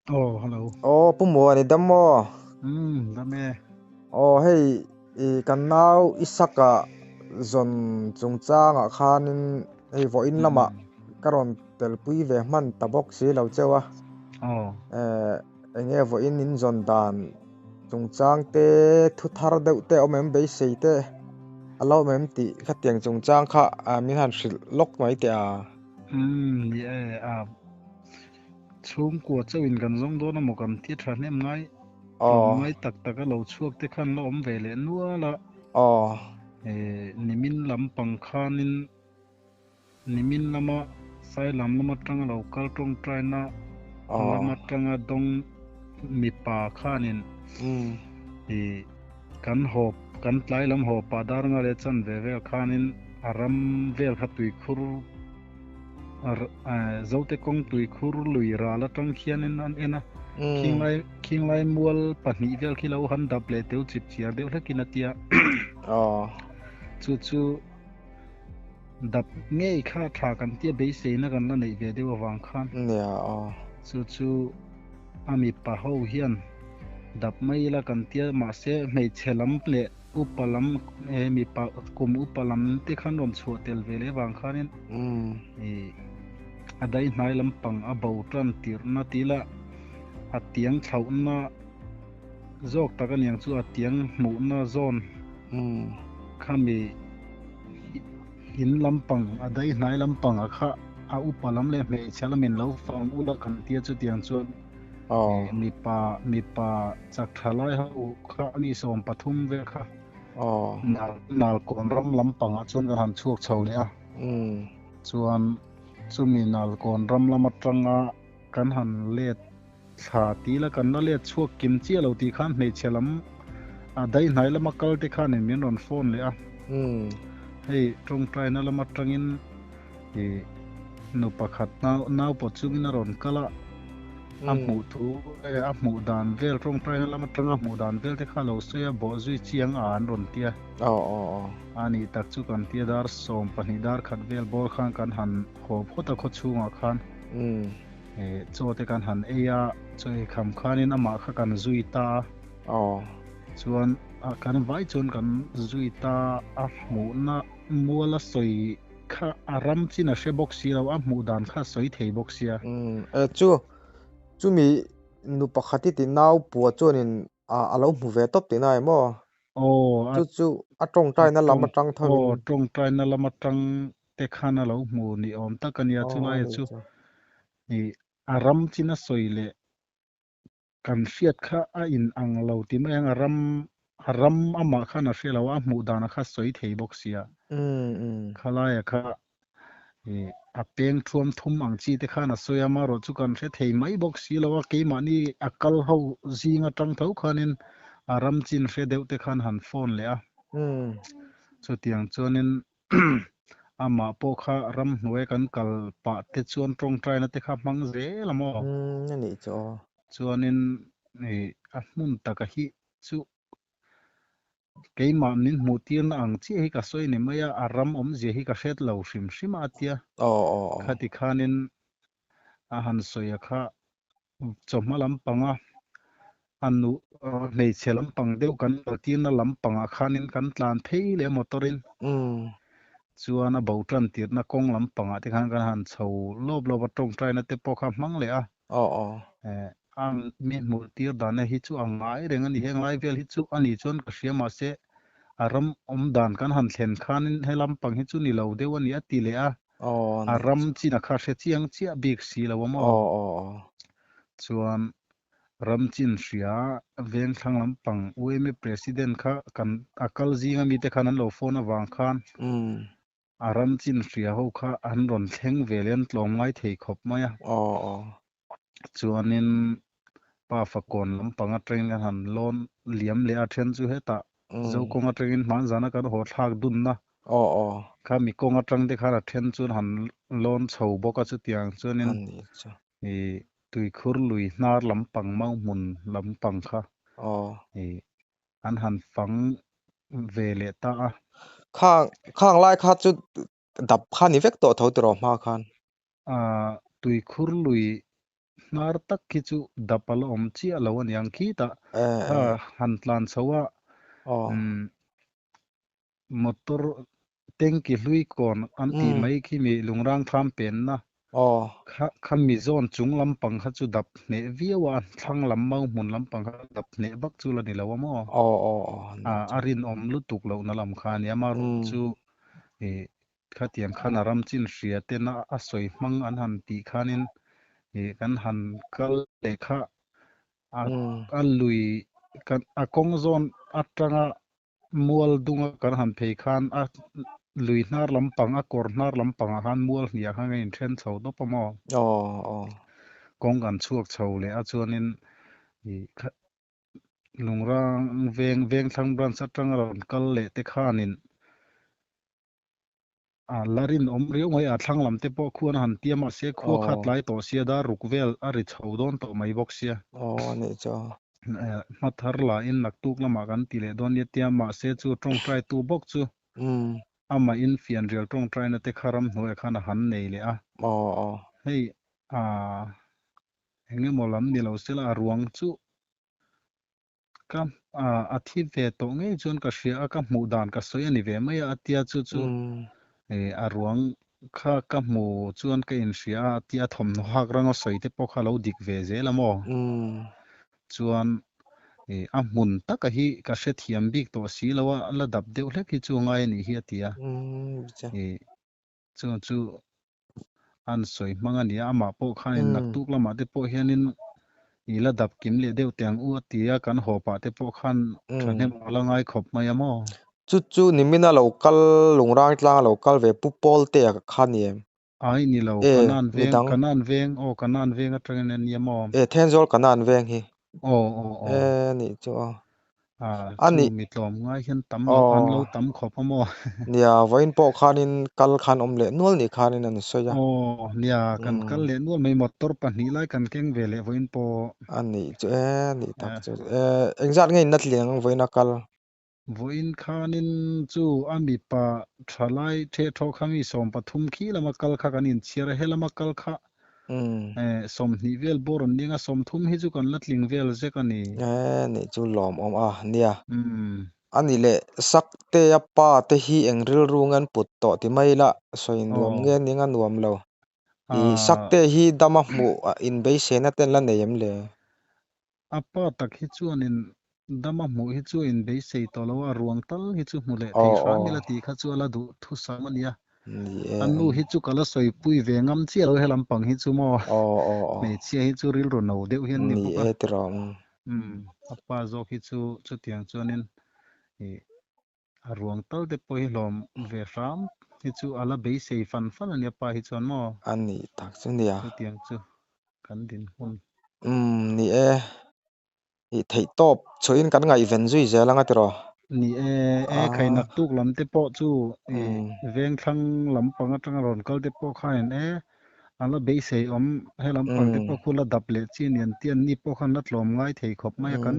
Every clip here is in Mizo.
Aw hello. Aw Pu Muani dam maw? Umm dam e. Aw hei i kan nau Isaka zawn chungchangah khanin hei vawiin lamah ka rawn telpui ve hman ta bawk si lo cheu a. Aw. Eh enge vawiin in zawn dan chungchang te thu thar deuh te a awm em beisei te a lo awm em tih khatiang chungchang kha min han hrilh lawk mai teh a. Umm ni e a. Chhungkua chauhin kan zawng dawn a maw kan ti tha hnem ngai tlawm ngai tak tak a lo chhuak te khan la awm ve leh nual a. Nimin lampang khanin nimin lama Sailam lam atanga lo kal tawngtaina lam atanga dawng mipa khanin kan haw kan tlai lam haw pah dar nga leh chan ve vel khanin a ram vel kha tuikhur Zote kawng tuikhur lui ral atang khianin an en a, khinglai khinglai mual pahnih vel khi lo han dap leh teu chip chiar deuh hlekin a tia. Chu chu dap ngei kha tha kan tia beiseina kan la neih ve deuh avang khan. Chu chu a mipa ho hian dap mai ila kan tia mahse hmeichhe lam leh Upa lam eh mipa kum upa lam te khan rawn chhuah tel ve leh vang khanin eh a dai hnai lampang a bo tan tirhna tih lah a tiang thlauhna zawk tak aniang chu a tiang hmuhna zawn khami in lampang a dai hnai lampang a kha a upa lam leh hmeichhe lamin lo fang ula kan tia chutiang chuan Mipa mipa chak tha lai ho kha a ni 13 vel kha nal kawn ram lampangah chuan kan han chhuak chho leh a. Chuan chumi nal kawn ram lam atanga kan han let thla tih la kan la let chhuak kim chiah lo tih khan hmeichhe lam a daihnai lama kal te khanin min rawn phone leh a. Hei tawngtaina lam atangin I nu pakhat nau pawh chungin a rawn kal a, a hmuh thu a hmuh dan vel tawngtaina lam atanga hmuh dan vel te kha lo sawi a, bawh zui chiang a an rawn ti a. A nih tak chu kan tia dar 12 dar khat vel bawr khan kan han haw phawt a khaw chhungah khan chaw te kan han ei a, chaw ei kham khanin amah kha kan zui ta a. Chuan kan vai chuan kan zui ta a hmuhna mual a sawi Kha a ram chin a hre bawk si lo, a hmuh dan kha a sawi thei bawk sia. Umm e chu chumi nu pakhat i ti nau pua chuanin a a lo hmu ve tawp tihna em aw? Aw a Chu chu a a tawngtaina lam tawng atang aw thovin. tawngtaina lam atang te khan a lo hmu ni awm tak a nia Aw chulai ni chu chu. I a ram chin a sawi leh Kan hriat kha a in ang lo ti mai ang, a ram a ram amah khan a hre lo a, a hmuh dan a kha sawi thei bawk sia. Khalaia kha i a peng thuam thum ang chi te khan a sawi a, amaherawh chu kan hre thei mai bawk si lo a, keimahni a kal ho zing atang tho khanin a ram chin hre deuh te khan han phone leh a. Chutiang chuanin Amah pawh kha ramhnuai kan kal pah te chuan tawngtaina te kha hmang zel a maw? Umm a nih chu aw. Chuanin i a hmun taka hi chu keimah min hmuh tirna ang chiah hi ka sawi ni mai a, a ram awmzia hi ka hret lo hrim hrim a a tia. Aw aw aw. Khati khanin a han sawi a kha chawhma lampanga a nu hmeichhe lampang deuh kan kal tirna lampangah khanin kan tlan phei leh a motor in chuan a bo tan tirhna kawng lampangah te khan kan han chho lawp lawp a tawngtaina te pawh kha hmang leh a a mi hmuh tir dana hi chu a ngai reng a ni heng lai vel hi chu a ni chuan ka hria mahse a ram awm dan kan han thlen khanin he lampang hi chu ni lo deuh a ni a ti leh a. A ram chin a kha hre chiang chiah bik si lo a maw? Chuan ram chin hria veng thlang lampang UMA President kha kan a kal zinga mite khan an lo phone avang khan a ram chin hria ho kha an rawn thleng ve leh an tlawm ngai thei khawp mai a. Chuanin pa fakawn lampang atangin kan han lawn liam leh a then chu hetah Zokawng atangin hmanzana kan haw thlak dunna kha mi kawng atang te khan a then chuan han lawn chho bawk a chutiang chuanin i tuikhur lui hnar lampang mau hmun lampang kha i an han fang ve leh ta a. Khang khang lai kha chu dap kha ni vek tawh tho tiraw hma khan? Tuikhur lui. Hnar tak khi chu dap a la awm chiah lo a niang khitah E kha e han tlan chho a aw umm motor tanky hlui kawn an tih mai khi mi lungrang thlam penna aw kha khami zawn chung lampang kha chu dap hneh viau a thlang lam mau hmun lampang kha dap hneh vak chu la ni lo a maw? Aw aw aw A a rinawm lutuk lohna lam kha a nia amaherawhchu ih Khatiang khan a ram chin hria ten a sawi hmang an han tih khanin ih kan han kal leh kha a a lui kan a kawng zawn atanga mual dunga kan han phei khan a lui hnar lampang a kawr hnar lampangah khan mual hniah khan kan inthen chho dawp a maw? Kawng kan chhuak chho leh a chuanin ih kha Lungrang veng Vengthlang branch atanga rawn kal leh te khanin A la rinawm riau mai, a thlang lam te pawh khuan a han tia mahse khua kha a tlai tawh sia, dar ruk vel a ri chho dawn tawh mai bawk sia. Aw a nih chu. Hma thar lahin naktuk lamah kan ti leh dawn nia tia mahse chu tawngtai tu bawk chu amahin fianrial tawngtaina te kha ramhnuaiah khan a han nei leh a. Hei a engemaw lam ni lo sela a ruang chu Ka a thi ve tawh ngei chuan ka hria a, ka hmuh dan ka sawi a ni ve mai a, a tia chu chu a ruang kha ka hmu chuan ka inhria a, a tia thawmhnaw hak ranga sawi te pawh kha a lo dik ve zel a maw? Chuan a hmun taka hi ka hrethiam bik tawh si lo a, la dap deuh hlek hi chu ngai a nih hi a ti a, chu chu an sawi hmang a ni a, amah pawh khanin naktuk lamah te pawh hianin i la dap kim leh deuh teh ang u a ti a, kan haw pah te pawh khan thahnem a la ngai khawp mai a maw? Chu chu nimina lo kal Lungrang tlanga lo kal ve Pu Pawltea kha ni em? Ai ni lo, Kanan veng, Kanan veng, aw Kanan veng atangin a nia maw? E Thenzawl Kanan veng hi. Aw aw aw. E nih chu aw. A chu mi tlawm ngai hian tam lo, an lo tam khawp a maw? Nia, vawiin pawh khanin kal khan awm leh nual ni khanin an sawi a. Aw, nia, kan kal leh nual mai, motor pahnih lai kan keng ve leh vawiin pawh. A nih chu e, nih tak chu e. Engzat nge in la tling ang vawiin a kal? Vawiin khanin chu a mipa thalai thehthawh kha mi 13 khi lama kal kha kan inchhiar a, helama kal kha 20 vel bawr an ning a, 30 hi chu kan la tling vel zek a ni. E nih chu lawmawm a, nia. A ni leh, Saktea pa te hi eng rilru nge an put tawh ti mai ila, sawi nuam nge ning a nuam lo. I Saktea hi dama hmuh inbeisena te an la nei em le? A pa tak hi chuanin dama hmuh hi chu a inbeisei tawh lo a, ruang tal hi chu hmu leh thei hram ila tih kha chu a la duh thusam a nia. A nu hi chu ka la sawipui ve ngam chiah lo he lampang hi chu maw? Hmeichhia hi chu rilru no deuh hian ni bawk a. A pa zawk hi chu chutiang chuanin ih a ruang tal te pawh hi hlawm ve hram hi chu a la beisei fan fan a nia pa hi chuan maw? A nih tak chu nia. Chutiang chu kan dinhmun. Umm ni e. Ih theih tawp chhuahin kan ngaihven zui zel anga tiraw? Ni e, e khai naktuk lam te pawh chu ih vengthlang lampang atanga rawn kal te pawh khain e a la beisei awm he lampang te pawh khu la dap leh chi ni an ti a, ni pawh khan la tlawm ngai thei khawp mai a kan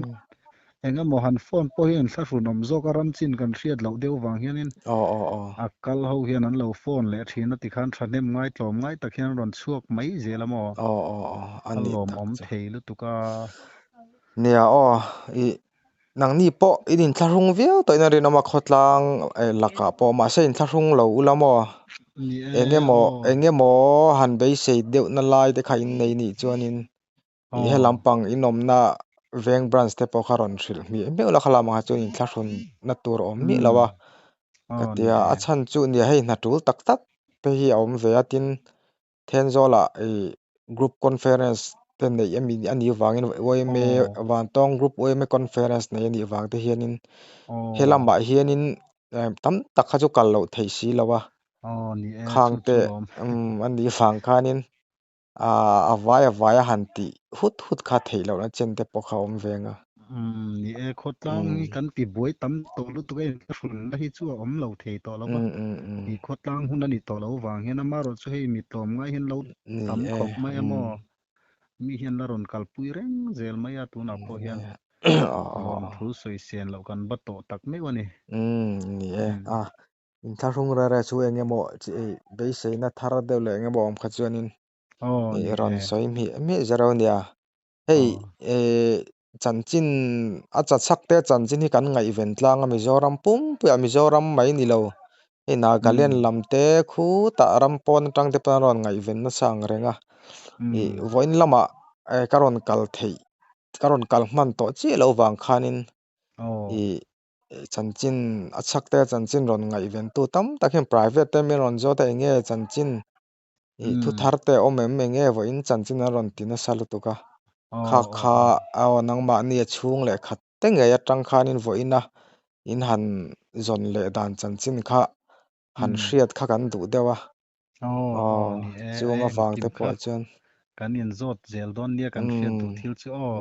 Eng emaw han phone pawh hi an thlahrun awm zawk a, ram chin kan hriat loh deuh vang hianin a kal ho hian an lo phone leh thin a tikhan thahnem ngai tlawm ngai tak hian an rawn chhuak mai zel a maw? A lawmawm thei lutuk a. Nia aw, ih nangni pawh in inthlahrung viau tawhin a rinawm a khawtlang lakah pawh mahse inthlahrung lo ula maw? Ni e Eng emaw aw. eng emaw han beisei deuhna lai te kha in nei nih chuanin Ih he lampang inawmna veng branch te pawh kha rawn hrilh hmiah hmiah ula khalam ang ah chuan inthlahrun na tur a awm miah lo a ka ti a, a chhan chu nia hei hna tul tak tak te hi a awm ve a tin Thenzawl-ah ih group conference te neih ami a nih vangin yma Vantawng group yma conference nei a nih vang te hianin he lamah hianin tam tak kha chu kal loh theih si lo a khang te a nih vang khanin. A vai a vai a han tih hut hut kha theih lohna chen te pawh kha a awm ve ang a. Umm ni e, khawtlang hi kan ti buai tam tawh lutuk a, inthlahrunna hi chu a awm lo thei tawh lo va, i khawtlang hun a ni tawh lo vang hian amaherawh chu hei mi tlawm ngai hian lo tam khawp mai a maw, mi hian la rawn kalpui reng zel mai a tunah pawh hian lawmthu sawi sen loh kan va tawh tak meuh a ni. Umm ni e, a Inthlahrung rere chu eng emaw chi beiseina thar deuh leh eng emaw awm kha chuanin Aw I ni rawn e. sawi hmiah hmiah zero nia. Hei Aw. chanchin a cha chhak te chanchin hi kan ngaihven tlang a Mizoram pumpuiah Mizoram mai ni lo hei Nagaland Um lam te khutah ram pawn atang te pawn a rawn ngaihven nasa ang reng a. Ih um vawiin lamah ka rawn kal theih ka rawn kal hman tawh chiah loh vang khanin Aw. ih chanchin a chhak te chanchin rawn ngaihven tu tam tak hian private te min rawn zawt a eng nge chanchin ih thu Um thar te a awm em eng nge vawiin chanchin a rawn ti nasa lutuk a. Aw Kha aw kha aw. aw nangmahni a chhung leh khat te ngei atang khanin vawiin a in han zawn leh dan chanchin kha han Um hriat kha kan duh deuh a. Aw Aw aw ni e chung avang engkim te kha pawh chuan kan inzawt zel dawn nia kan hriat umm duh thil chu aw.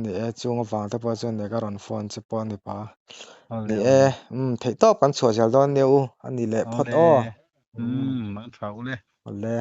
ni e chung avang te pawh chuan ne ka rawn phone che pawh a ni pa. Awle Ni e awle. umm theihtawp kan chhuah zel dawn nia u a ni leh phawt Awle aw. Umm umm mang tha ule. awle.